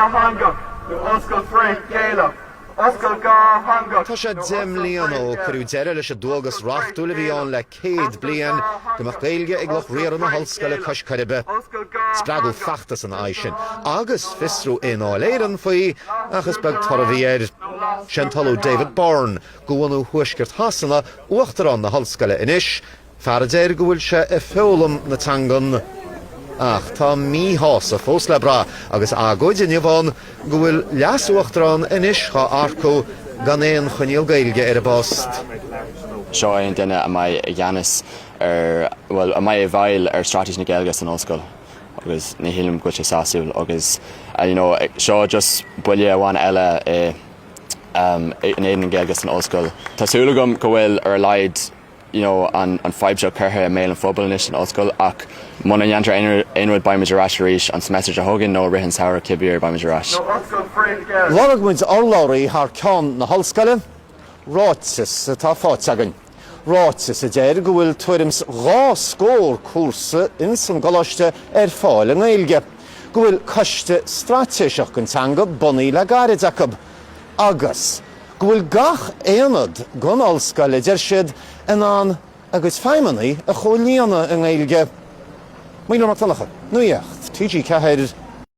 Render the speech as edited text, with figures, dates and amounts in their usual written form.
dhátheangach nó ollscoil frith-Ghaelach. Ollscoil dhátheangach Tá sé nó 10 ollscoil mbliana ó frith-Ghaelach. cuireadh deireadh leis an dualgas Ollscoil reachtúil a bhí ann le frith-Ghaelach. 100 bliain go mbeadh Gaeilge ag lucht riartha na hollscoile cois Coiribe. Spreagadh feachtas ina aghaidh sin agus fiosrú i nDáil Éireann faoi ach is beag toradh a bhí air. Sé an tOllamh David Byrne, de bhunadh thuaisceart Shasana, uachtarán na hollscoile anois, fear a deir go bhfuil sé ag foghlaim na teangan. Ach tá míshásamh fós le brath agus agóid inniu ann go bhfuil leas-uachtarán anois á earcú gan aon choinníoll Gaeilge ar an bpost. Seo é an duine a mbeidh i gceannas ar, bhuel, a mbeidh i bhfeighil ar straitéis na Gaeilge san ollscoil agus ní shílim go bhfuil sé sásúil agus you know seo just buille amháin eile i in éadan na Gaeilge san ollscoil. Tá súil agam go bhfuil ar a laghad you know an an fadhb seo curtha i mbéal an phobail anois san ollscoil ach muna ndéantar aon rud beidh muid ar ais arís an semester seo chugainn nó rith an samhradh cibé beidh muid ar ais. Lorg muid urlabhraí thar ceann na hollscoile, ráiteas atá faighte againn. Ráiteas a deir go bhfuil tuairim 's 2 scór cúrsa ins an gcoláiste ar fáil i nGaeilge, go bhfuil coiste straitéiseach don teanga bunaithe le gairid acu, agus go bhfuil gach aonad den ollscoil, a deir siad, in ann a gcuid feidhmeanna a chomhlíonadh i nGaeilge. Maolra Mac Donncha, Nuacht TG4.